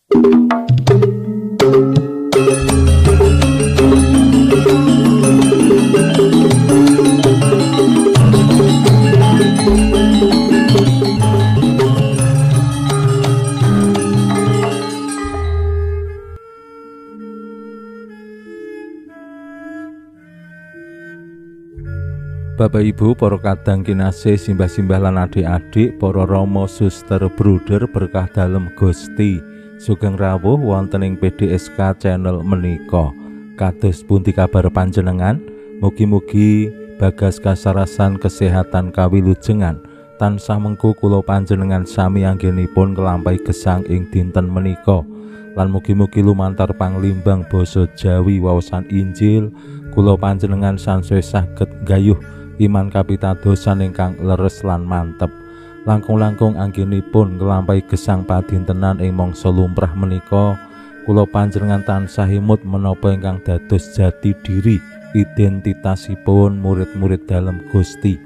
Bapak Ibu, para kadang kinasih, simbah-simbah lan adik-adik, para rama, suster, bruder berkah dalem Gusti. Sugeng rawuh wonten ing PDSK channel menika. Kados pundi kabar panjenengan? Mugi-mugi bagas kasarasan kesehatan kawilujengan tansah mengku kula panjenengan sami anggenipun nglampahi gesang ing dinten menika. Lan mugi-mugi lumantar panglimbang basa Jawi waosan Injil kula panjenengan sansaya saged nggayuh iman kapitadosan ingkang leres lan mantep. Langkung-langkung anggenipun nglampahi gesang padintenan ing mangsa lumrah menika, kula panjenengan tansah imut menapa ingkang dados jati diri identitasipun murid-murid dalem Gusti.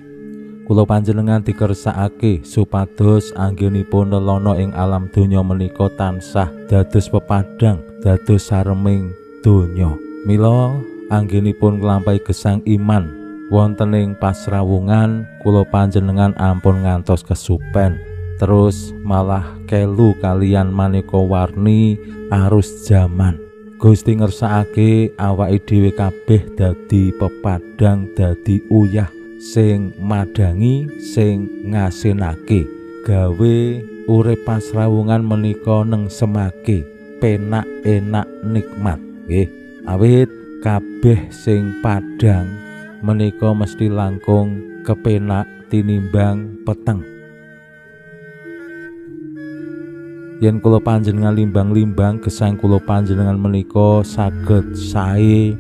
Kula panjenengan dikersakake supados anggenipun lelana ing alam donya menika tansah dados pepadang, dados sareming donya. Mila anggenipun nglampahi gesang iman wonten ing pasrawungan kula panjenengan ampun ngantos kesupen terus malah kelu kalian maneka warni arus jaman. Gusti ngersakake awake dhewe kabeh dadi pepadang, dadi uyah sing madangi, sing ngasinake, gawe urip pasrawungan menika nengsemake, penak enak nikmat. Nggih, awit kabeh sing padang menika mesti langkung kepenak tinimbang peteng. Yen kula panjenengan limbang-limbang gesang kula panjenengan menika saged sae,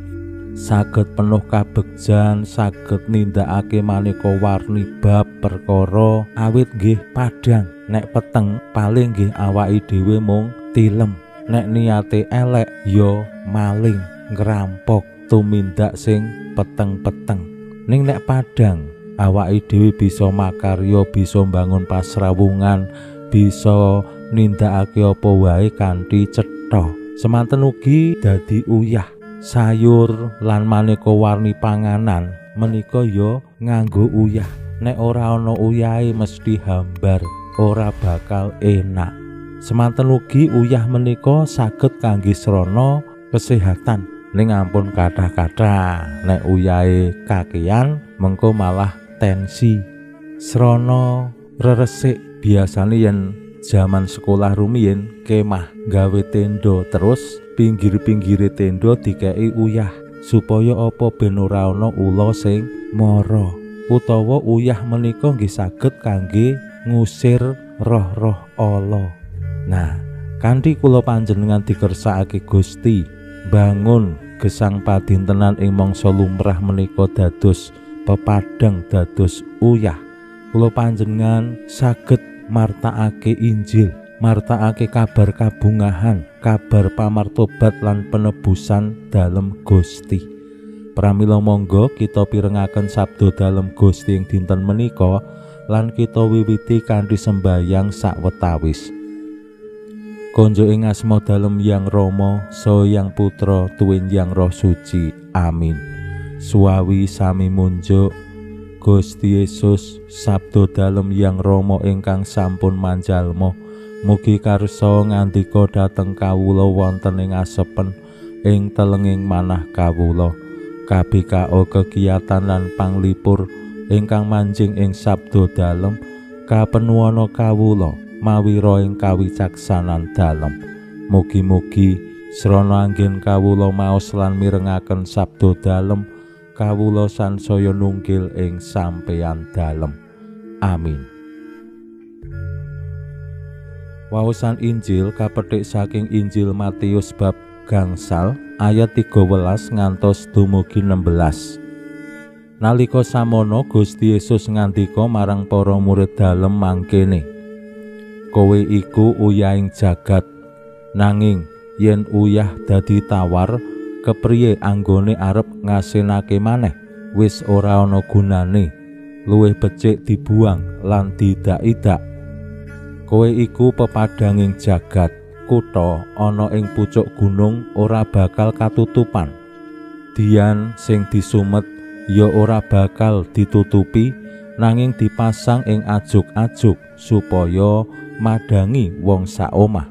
saged penuh kabegjan, saged nindakake maneka warni bab perkara awit nggih padang. Nek peteng paling nggih awake dhewe mung tilem. Nek niate elek ya maling, ngrampok, tumindak sing peteng-peteng. Ning nek padang awake dhewe bisa makarya, bisa mbangun pasrawungan, bisa nindakake apa wae kanthi cetha. Semanten ugi dadi uyah, sayur lan maneka warni panganan menika ya nganggo uyah. Nek ora ana uyahe mesti hambar, ora bakal enak. Semanten ugi uyah menika saged kangge srana kesehatan. Ning ampun kathah-kathah, nek uyahe kakean mengko malah tensi. Srana reresik biasane yen jaman sekolah rumiyin kemah gawe tenda, terus pinggir-pinggire tenda dikeki uyah supaya apa ben ora ana ula sing mara. Utawa uyah menika nggih saged kangge ngusir roh-roh ala. Nah, kanthi kula panjenengan dikersakake Gusti bangun gesang padintenan ing mangsa lumrah menika dados pepadang, dados uyah, kula panjenengan saged martakake Injil, martakake kabar kabungahan, kabar pamartobat lan penebusan dalem Gusti. Pramila monggo kita pirengaken sabda dalem Gusti ing dinten menika lan kita wiwiti kanthi sembayang sawetawis. Konjo ing asma dalem Yang Rama, saha Yang Putra, tuwin Yang Roh Suci. Amin. Suwawi sami munjuk Gusti Yesus, sabda dalem Yang Rama ingkang sampun manjalma, mugi karsa ngandika dhateng kawula wonten ing asepen ing telenging manah kawula. KBKO kegiatan lan panglipur ingkang manjing ing sabda dalem kapenuwana kawula mawira ing kawicaksanan dalem. Mugi-mugi srana anggen kawula maos lan mirengaken sabda dalem, kawula sansaya nunggil ing sampeyan dalem. Amin. Waosan Injil kapethik saking Injil Matius bab 5 ayat 13 ngantos dumugi 16. Nalika samono Gusti Yesus ngandika marang para murid dalem mangkene, kowe iku uyahing jagat, nanging yen uyah dadi tawar, kepriye anggone arep ngasinake maneh? Wis ora ana gunane, luwih becik dibuang lan diidak-idak. Kowe iku pepadhanging jagat. Kutha ana ing pucuk gunung ora bakal katutupan. Dian sing disumet ya ora bakal ditutupi, nanging dipasang ing ajuk-ajuk supaya madangi wong saomah.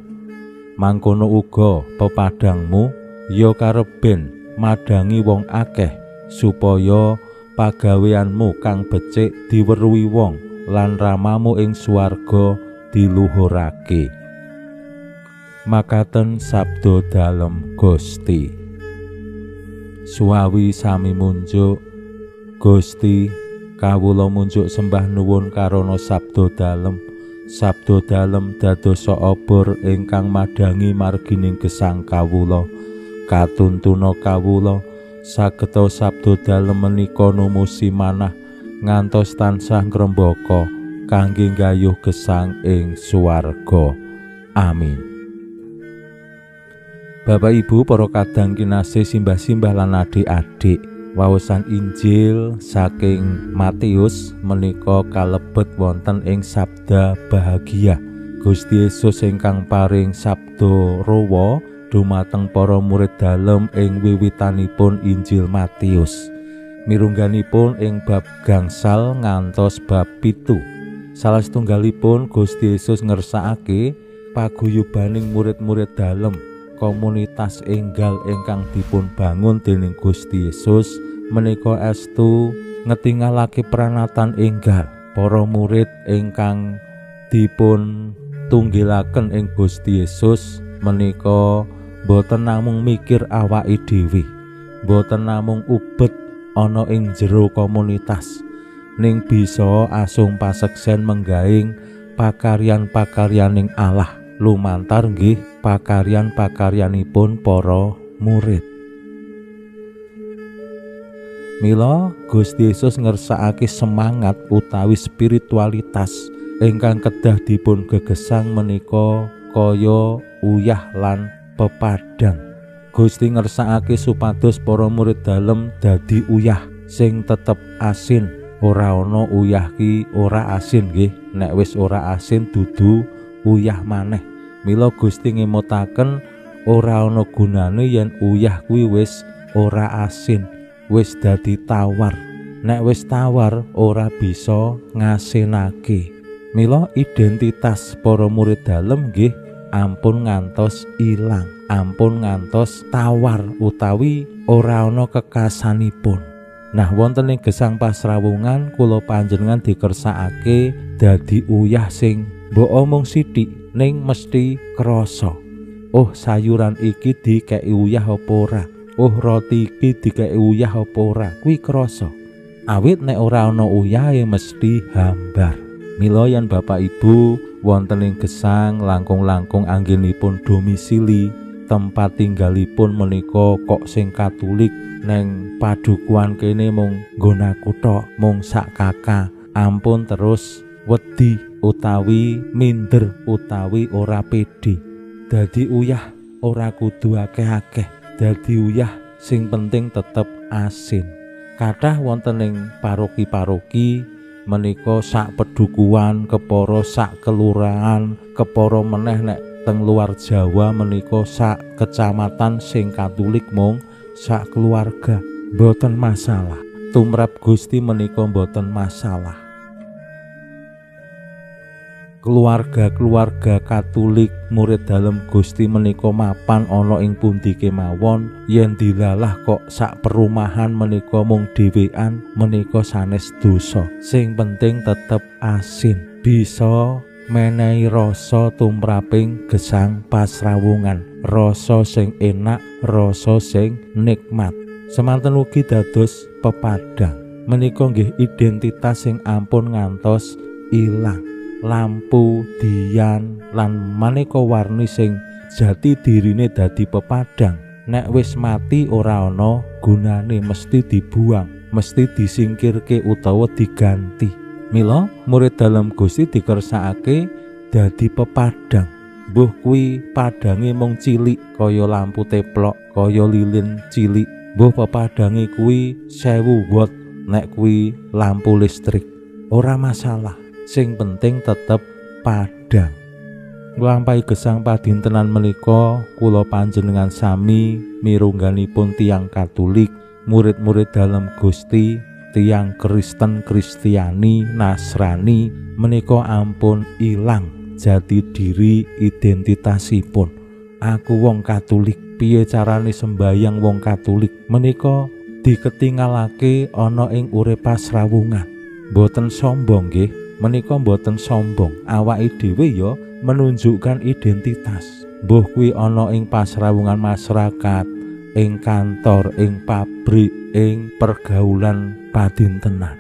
Mangkono uga pepadangmu ya kareben madangi wong akeh supaya pagaweanmu kang becik diweruhi wong lan ramamu ing swarga diluhurake. Makaten sabda dalem Gusti. Suwawi sami munjuk Gusti, kawula munjuk sembah nuwun karana sabda dalem. Sabda dalem dadosa obor ingkang madangi margining gesang kawula. Katuntuna kawula sageta sabda dalem menika numusi manah ngantos tansah ngrembaka kangge nggayuh gesang ing swarga. Amin. Bapak Ibu, para kadang kinasih, simbah-simbah lan adik-adik, waosan Injil saking Matius menika kalebet wonten ing sabda bahagia. Gusti Yesus ingkang paring sabda rowa dumateng para murid dalem ing wiwitanipun Injil Matius. Mirungganipun ing bab gangsal ngantos bab 7. Salah setunggalipun Gusti Yesus ngersakake paguyubaning murid-murid dalem, komunitas enggal ingkang dipun bangun dening Gusti Yesus menika estu ngetingalake pranatan enggal para murid ingkang dipun tunggilaken ing Gusti Yesus menika boten namung mikir awake dhewe, boten namung ubet ana ing jero komunitas, ning bisa asung paseksen menggaing pakaryan-pakaryaning Allah lumantar nggih pakaryan-pakaryanipun para murid. Mila Gusti Yesus ngersakake semangat utawi spiritualitas ingkang kedah dipun gegesang menika kaya uyah lan pepadang. Gusti ngersakake supados para murid dalem dadi uyah sing tetep asin. Ora ana uyah ki ora asin nggih, nek wis ora asin dudu uyah maneh. Mila Gusti ngemutaken ora ana gunane yen uyah kuwi wis ora asin, wis dadi tawar. Nek wis tawar ora bisa ngasinake. Mila identitas para murid dalem nggih ampun ngantos ilang, ampun ngantos tawar utawi ora ana kekasanipun. Nah, wonten ing gesang pasrawungan kula panjenengan dikersakake dadi uyah sing mbok omong sithik ning mesti krasa. Oh, sayuran iki dikeki uyah apa ora? Oh, roti iki dikeki uyah apa ora? Kuwi krasa. Awit nek ora ana uyahe mesti hambar. Mila yen Bapak Ibu wonten ing gesang langkung-langkung anggenipun domisili tempat tinggalipun menika kok sing Katolik neng padukuhan kene mung nggon aku tok, mung sak kakak, ampun terus wedi utawi minder utawi ora pede. Dadi uyah ora kudu akeh-akeh, dadi uyah sing penting tetep asin. Kathah wonten ing paroki-paroki menika sak pedukuhan, kepara sak kelurahan, kepara meneh nek teng luar Jawa menika sak kecamatan sing Katolik mung sak keluarga. Mboten masalah. Tumrap Gusti menika mboten masalah. Keluarga-keluarga Katolik murid dalem Gusti menika mapan ana ing pundi kemawon, yen dilalah kok sak perumahan menika mung dhewean menika sanes dosa. Sing penting tetep asin, bisa menehi rasa tumraping gesang pasrawungan, rasa sing enak, rasa sing nikmat. Semanten ugi dados pepadang menika nggih identitas sing ampun ngantos ilang. Lampu, dian, lan maneka warni sing jati dirine dadi pepadang, nek wis mati ora ana gunane, mesti dibuang, mesti disingkirke utawa diganti. Mila murid dalem Gusti dikersakake dadi pepadang. Mbuh kuwi padange mung cilik kaya lampu teplok, kaya lilin cilik, mbuh pepadange kuwi 1000 watt nek kuwi lampu listrik, ora masalah. Sing penting tetep padang. Nglampahi gesang padintenan menika kula panjenengan sami mirungganipun tiyang Katolik, murid-murid dalem Gusti, tiyang Kristen, Kristiani, Nasrani menika ampun ilang jati diri identitasipun. Aku wong Katolik, piye carane sembayang wong Katolik menika diketingalake ana ing urip pasrawungan. Mboten sombong nggih, menika mboten sombong. Awake dhewe ya menunjukkan identitas. Mbuh kuwi ana ing pasrawungan masyarakat, ing kantor, ing pabrik, ing pergaulan padintenan.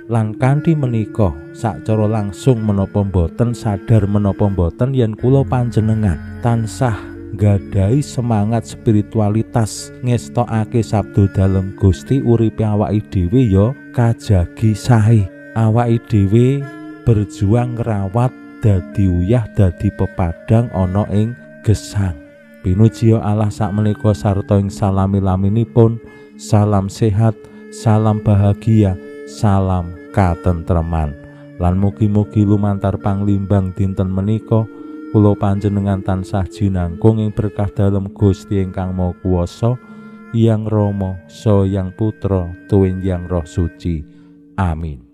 Lan kanthi menika sacara langsung menapa mboten, sadar menapa mboten, yen kula panjenengan tansah nggadahi semangat spiritualitas ngestokake sabda dalem Gusti, uripe awake dhewe ya kajagi sae. Awake dhewe berjuang ngrawat dadi uyah, dadi pepadang ana ing gesang. Pinuji Allah sakmenika sarta ing salami-laminipun. Salam sehat, salam bahagia, salam katentreman. Lan mugi-mugi lumantar panglimbang dinten menika kula panjenengan tansah jinangkung ing berkah dalem Gusti ingkang Maha Kuwasa, Hyang Rama, Saha Hyang Putra, tuwin Hyang Roh Suci. Amin.